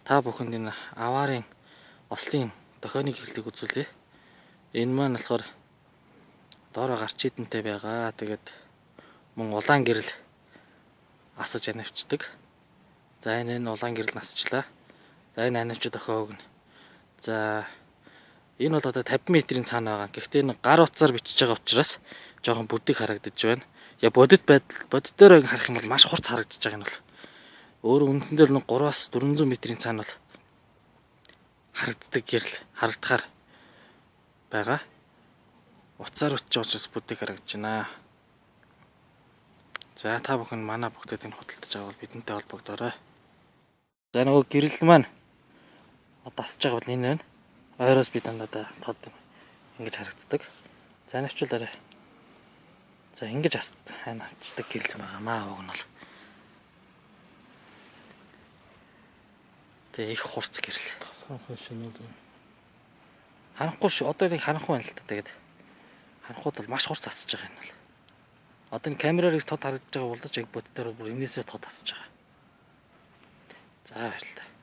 Та бүхэнд энэ аваарын ослын дохионы гэрлийг үзүүлье. Энэ маань болохоор доороо гарч идэнтэй байгаа. Тэгээд мөн улаан гэрэл асаж анивчдаг. За энэ улаан гэрэл насчлаа. За энэ анивч дохиог нь. За энэ бол одоо 50 метрийн цаана байгаа. Гэхдээ энэ гар утсаар бичиж байгаа учраас жоохон бүдэг харагдаж байна. Я бодит байдал боддоор харах юм бол маш хурц харагдаж байгаа юм бол. Өөр үндсэндээ л 3-аас 400 метрийн цаана бол харагддаг гэрэл харагдахаар байгаа. Утсаар очиж учраас бүдэг харагдаж байна. За та бүхэн манай бүгдэд энэ худалдаж авал бидэнтэй холбогдоорой. За нөгөө гэрэл маань одоо асж байгаа бол энэ байна. Ойроос би дандаа тод ингэж харагддаг. За навчул арай. За ингэж авчдаг гэрэл байгаамаа уг нь бол. Тэгээ их хурц гэрэл. Тасхан шинүүд. Харанхуй шүү. Одоо нэг харанхуй байна л та. Тэгээд харанхууд бол маш хурц асж байгаа юм бол. Одоо энэ камераар их тод харагдаж байгаа боловч яг боддоор бүр энээсээ тод асж байгаа. За баярлалаа.